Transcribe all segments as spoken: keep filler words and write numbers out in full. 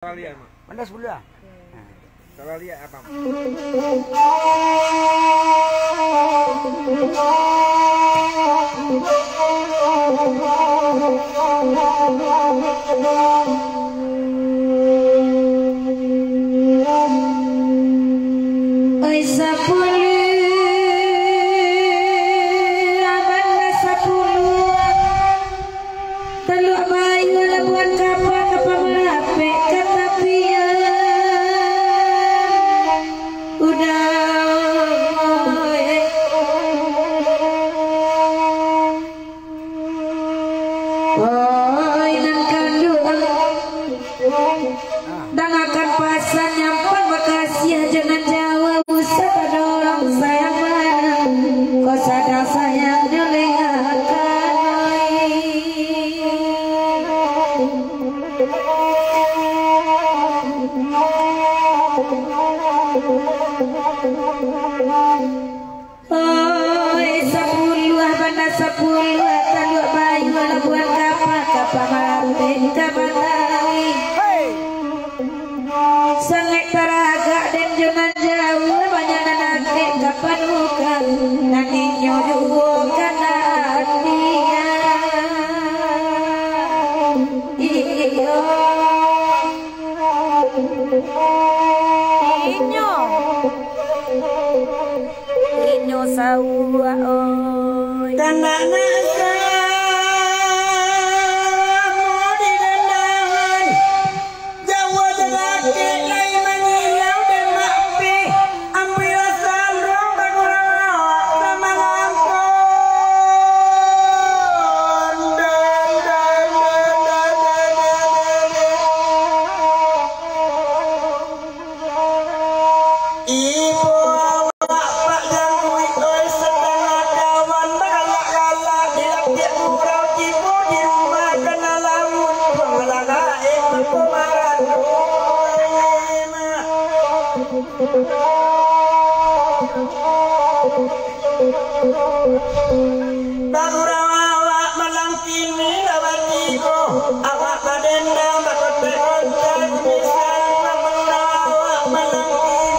Salah liek, Mak. Mana sepuluh ah? Salah liek, Abang. Oi, sapuluah, banda sapuluah. Taluak Bayu, Labuan Kapak, ka Pamarapek, ka tapian. Udah, oi, nan kanduang. Dangakan pasan nyampang bakasiah jo nan jauah, usah tadorong sayang manang, ko sadang sayang nyo lengahkan. Oi, sapuluah bana sapuluah, Taluak Bayu, Labuan Kapak, ka Pamarapek, ka Batawi. Sangaik taragak den jo nan jauah, banyak nan akeh ka panukan, nan inyo juo ka nan dia. Iyo. Inyo. Inyo sauak, oi. Kandak nak samo di dandangan. Jauah jalakek lai mangilau den mapeh. Ambilah saluang bagurau awak samalam ko. Ibo awak Pak Jangguik, oi, satangah kawan bagalak-galak di lapiak gurau, tibo di rumah kana lauik, pangalagai papomaran, oi, mak. Bagurau awak malam kini lah batigo, awak badendang bakotek-kotek, misalnyo bagurau awak malam kini.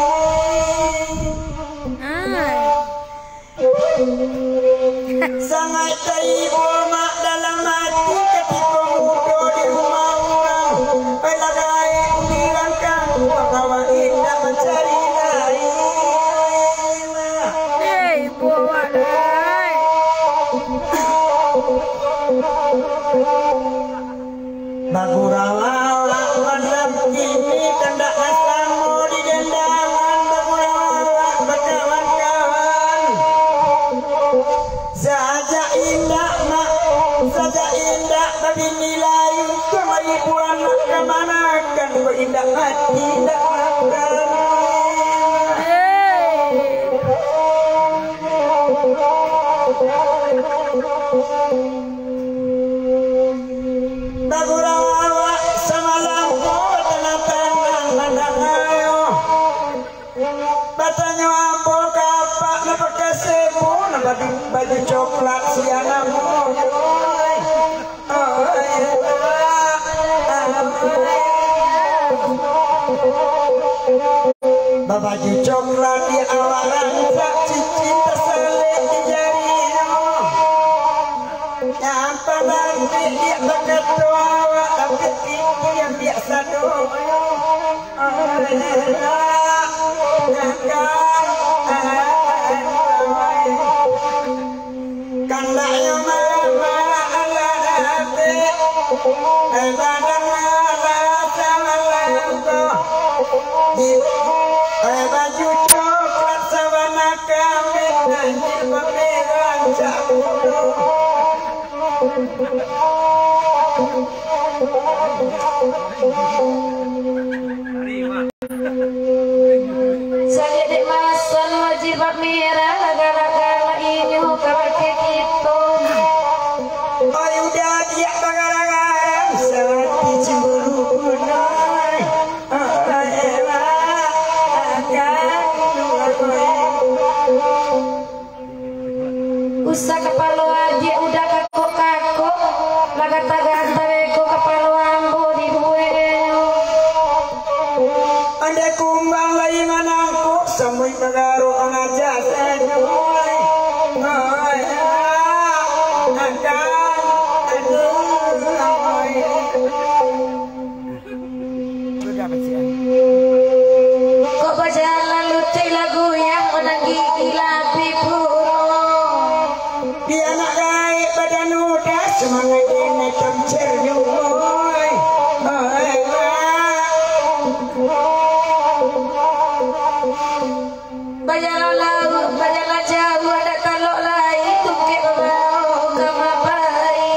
Sangaik taibo mak dalam ati, katiko mudo di rumah urang, pai lah gaek di rangkang, makawa indak mancari lain. Hei, buat ai. Bagurau awak malam kini, kandak nan samo di dandangan, bagurau awak bakawan-kawan. Sajak indak mak, sajak indak babini lai, kamari buah nak kamanakan, kok indak mati, indak makan. Bagurau awak samalam ko tanang-tanang mandanga. Batanyo ambo ka apak nan pakai sebo, nan baju, baju coklat siang namo. Babaju coklat di awak rancak, cincin tasalek di jarinyo. Nyampang bangkik diak bakato awak, tapi tinggi ambiak sadonyo. Kandaknyo mamak alah dapek, eh, badan alah samalam ko. Di, eh, baju coklat sabana kambing, nan jilbab merah cak kudo. Sajak dek masan bajilbab merah, galak-galak inyo ka bakeh kito. Oi, udah diak bagarang-garang, sarati cemburu punai. Usah kapalo adiak udah kakok-kakok, lah gata-gata beko kapalo ambo dibueknyo. Kok bajalan lutuik lah goyang, manangih gila api puro. Di anak gaek badan udah, sumangaik denai tamcer nyo, oi. Oi, oi. Bajalan lauak, bajalan jauah, dak talok lai tungkek babao ka mapai.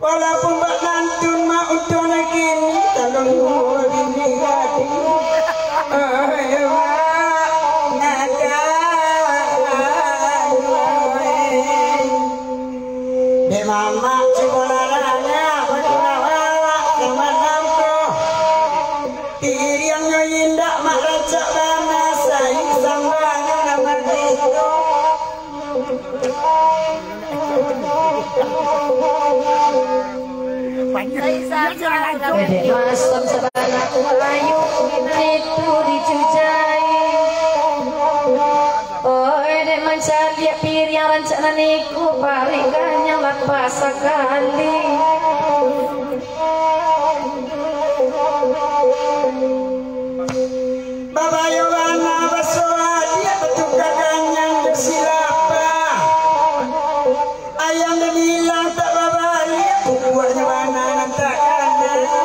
Walaupun bak nantun mak untuang nan kini, talong duo bini gadih. Ai, mak, nadai. Dek mamak cubo larang, mak, bajulawak samalam ko. Piriangnyo indak mak rancak bana, sai sambanyo nan margito. Dek masam sabana tu ayu, itu dicujai. Oi, dek mancaliak piriang rancak nan iko, parik ganyang lapah sakali. Babayo bana baso adiak, batuka ganyang jo silapah. Ayam nan ilang tak babaliak, pupuaknyo bana nan tak kana.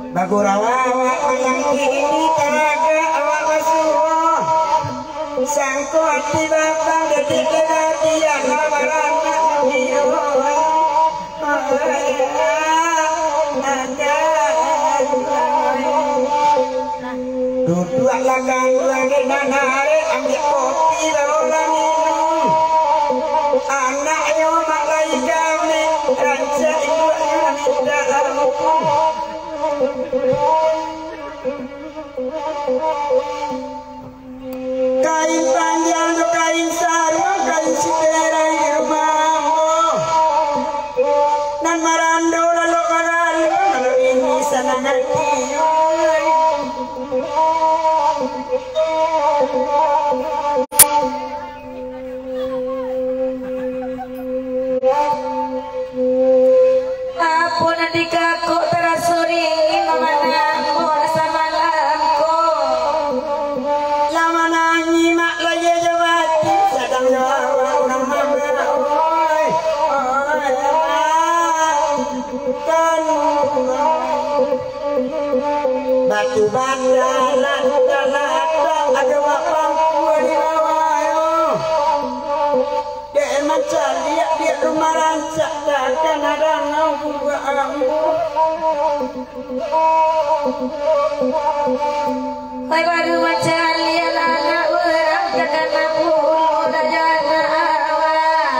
Bagurau awak malam kini, taragak awak basuo. Sangko ati babang, detik kejadian lah baranak. Duduaklah gangguan dek nan arek, ambiak kopi baolah minum. Anaknyo mak lai kami, rancak induaknyo mintak ampun. Kain panjang jo kain saruang, kain siperai di rumah ambo. Nan marando lalok maralu, kalau ini sanang ati, oi. Apo nan dikakok taraso ringin, mamanah ambo samalam ko. Lah manangih mak layie jo batin, sadang jo awak urang mama. Oi, oi, mak. Kan. Batu bata nan talatak, ado bapangkua di bawah yo. Dek mancaliak, dek rumah rancak, takana dangau buah ambo. Oi, baru mancaliak lah anak urang, takana pulo dah jo anak awak.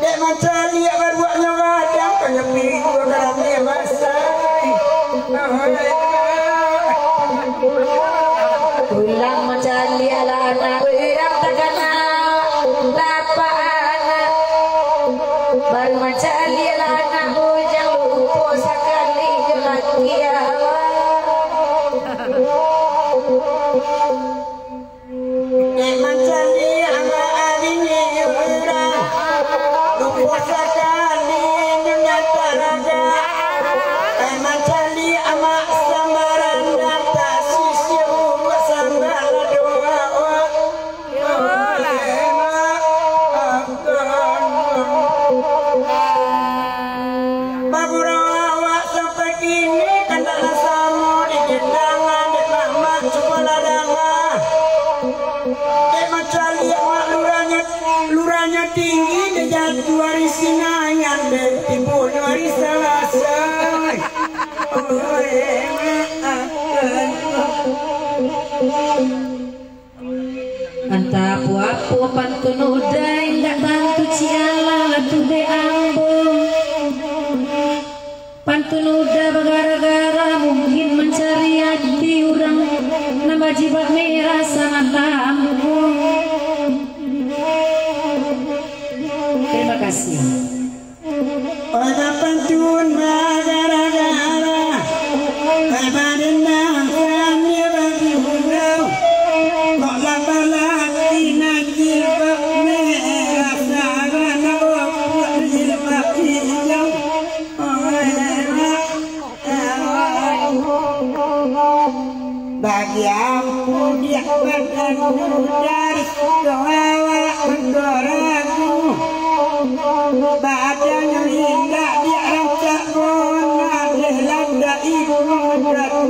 Dek mancaliak baruaknyo gadang, kanyo pigua ka rami basai. Pulang mancaliak lah anak urang, takana lapak anak. Baru mancaliak lah anak bujang, lupo sakali jo laki awak. Dek mancaliak amak abini urang, lupo sakali nyo nyata raga. Dek mancaliak amak sambaran data, sisio buruak sambah lah doa. Bagurau awak sampai kini, kandak lah samo dikendangan dek mamak, cubolah danga. Dek mancaliak mak lurahnyo, lurahnyo tinggi, dek jatuah ari Sinayan, dek timbunyo ari Salasa. Antah apo-apo pantun uda, indak tantu ciek alah tu dek ambo. Pantun uda bagara-gara mungkin mancari ati urang nan bajibak merah samalam. Terima kasih. Oi bapantun bagara-gara, oi badendang samia bagurau, kok lah balaki nan jilbab merah sara. Bagi ampu diak badan dari doa awak mangkoraku. Badan indak diak rancak pun, adeh landak ibu datu.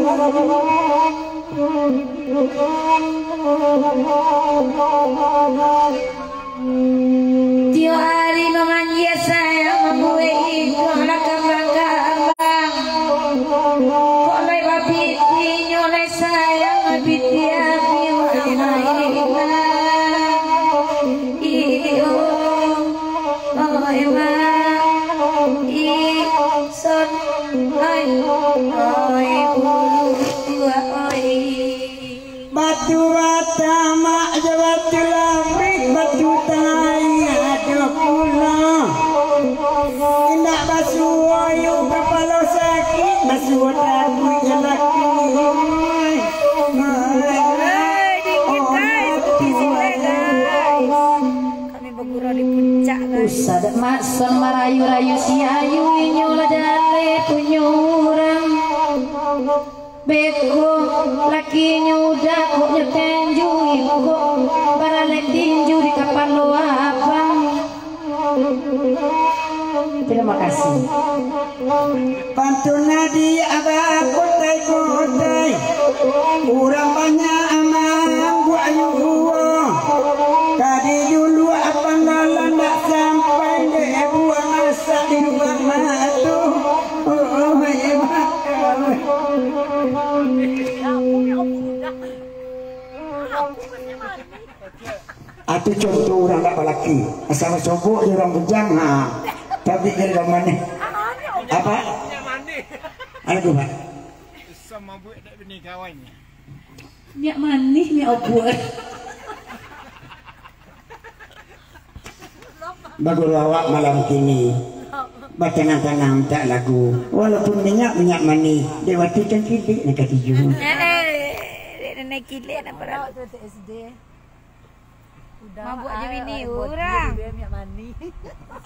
Tiok ari mamanjia sayang, mambuek iduik lah kambang-kambang. Kok lai bapitinyo lai sayang, bapitia piwak main. Iyo, oh, emang, ison, oi, oi, bulu tuak, oi. Batu batamak jo batu lapik, batu tangah ado pulo. Indak basuo yo kapalo sakik, basuo takuik jo laki. Hai, dingin, guys. Putih sini, guys. Kami bagurau di puncak, guys. Usah dak masan marayu-rayu si ayu, inyo lah jaleh punyo urang. Beko, lakinyo udah kok nyo tenju, iko baralek tinju di kapalo abang. Terima kasih. Pantun nadi abah kotai-kotai, urang banyak amang buak yuo. Kadi dulu apang dalam dak sampai dek buah masak di rumah mak tu. Oh, oh, hebat. Atu contoh urang dak balaki. Asal sobok je urang bujang, ha. Tapi jadi dah manih. Apa? Ada tu, Pak? Susah mabuak dak bini kawan. Minyak manih, minyak obor. Baguru awak malam kini batanang-tanang mintak lagu, walaupun minyak, minyak manih, dek wati kan kidik nan katijo. Eh, dek nan kidik nan berat. Mabuk aja bini urang.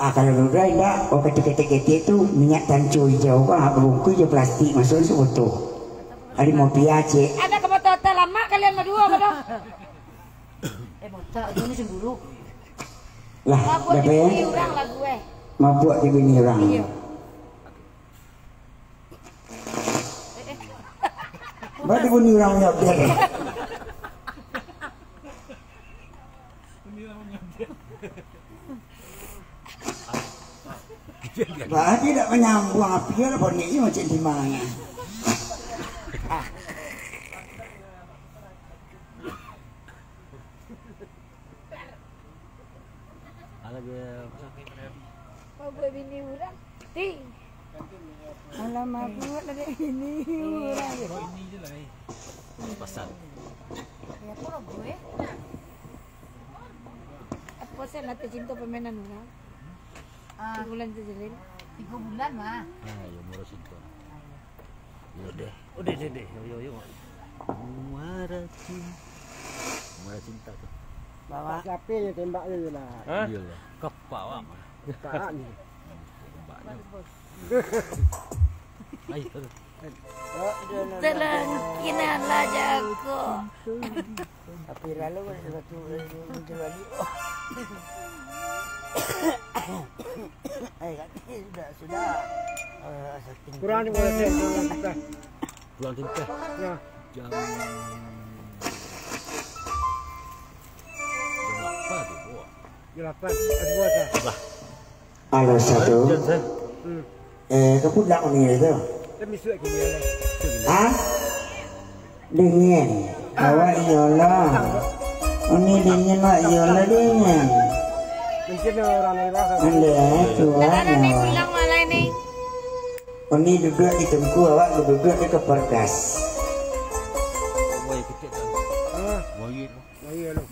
Ah, kalau duda indak, oh, ketek-ketek tu minyak tanco ijau, ah, bungkus jo plastik, masuk suatu. Ari mau pia, cek. Ada ke motor lamak kalian berdua, bodoh. Eh, botak, itu ni cemburu. Lah, mabuk dapat di ya? Bini urang lagu, eh. Mabuk di bini urang. Iya. Ba di bini urang nyo biar. Ba tidak menyambung api lah, bonek ni macam di mana. Alah, gue. Kau buat bini urang. Ti. Alah, mabuk lah dek bini urang. Ini je lah, eh. Pasal. Ya, apa lagu, eh? Apa sih, nak cinta permainan urang? Ah. Tiga bulan tu, Jalil. Tiga bulan, mah. Ah, ya, murah cinta. Udah, udah, udah, udah. Yo, yo, yo. Muara cinta. Muara cinta tu. Bawa. Siapa yang tembak dia je lah? Hah? Iyalah. Kepak awak mah. Kepak ni. Tembak ni. Ayo, terus. Terang kinanlah jago. Tapi lalu ada satu, eh, muncul lagi. Eh, kat sini sudah, sudah. Eh, setting. Kurang ni boleh, eh, kurang tintah. Kurang tintah. Ya. Jam, jam lapan tu, wah. Jam lapan, eh, dua dah. Lah. Halo, satu. Jam, Sir. Hmm. Eh, ka pulang ni tu? Kan besok lagi ni lah. Hah? Dingin. Awak iyolah. Uni dingin, awak iyolah dingin. Mungkin orang merah kan. Ande, eh, tuan. Dah, dah, ni pulang malam ni. Uni duduk di tungku, awak duduk di keperdas. Wah, kecil kan. Ah. Wah, iya. Wah, iya, lo.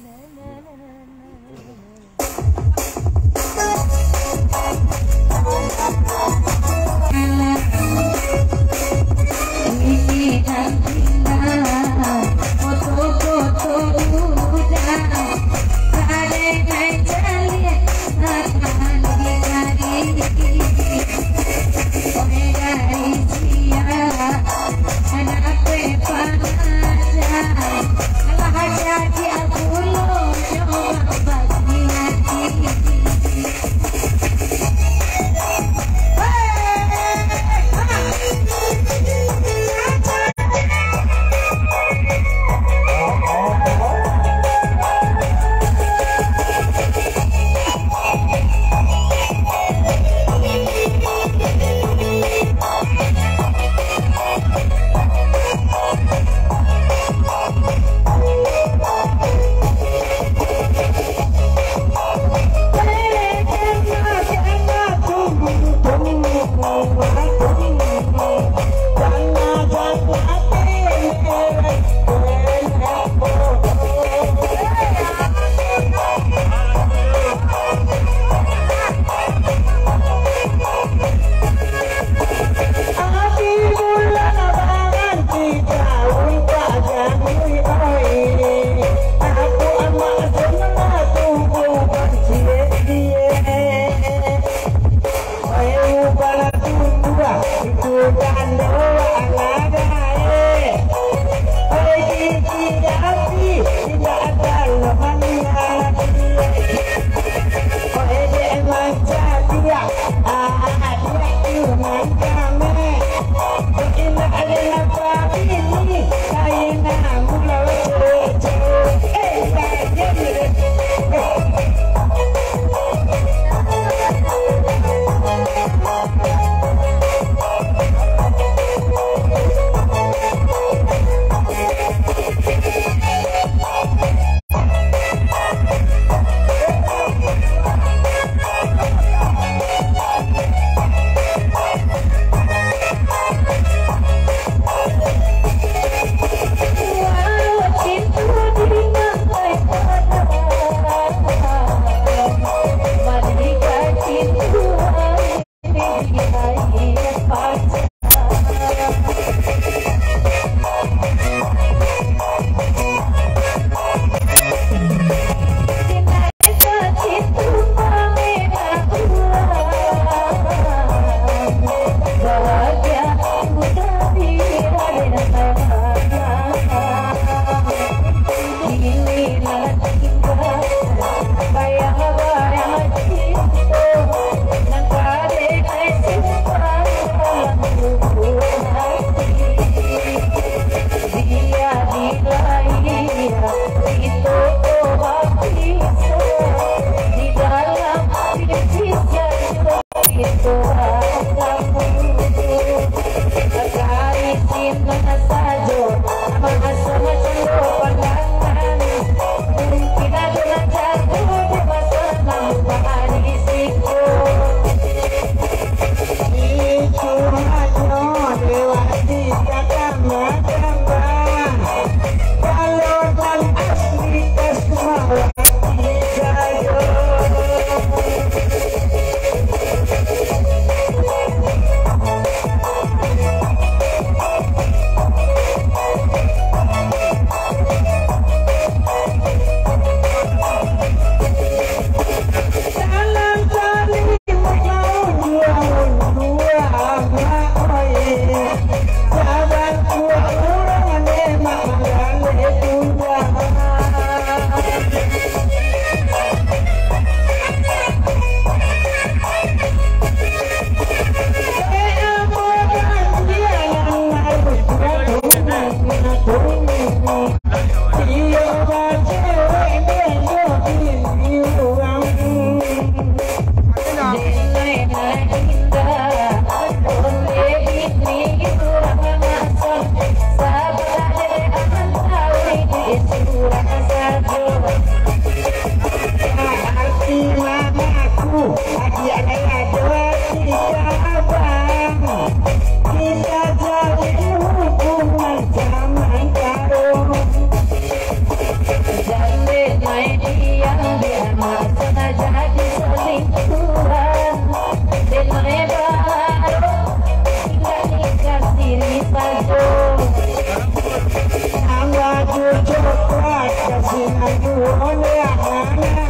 Coklat kasih nanti oleh anak.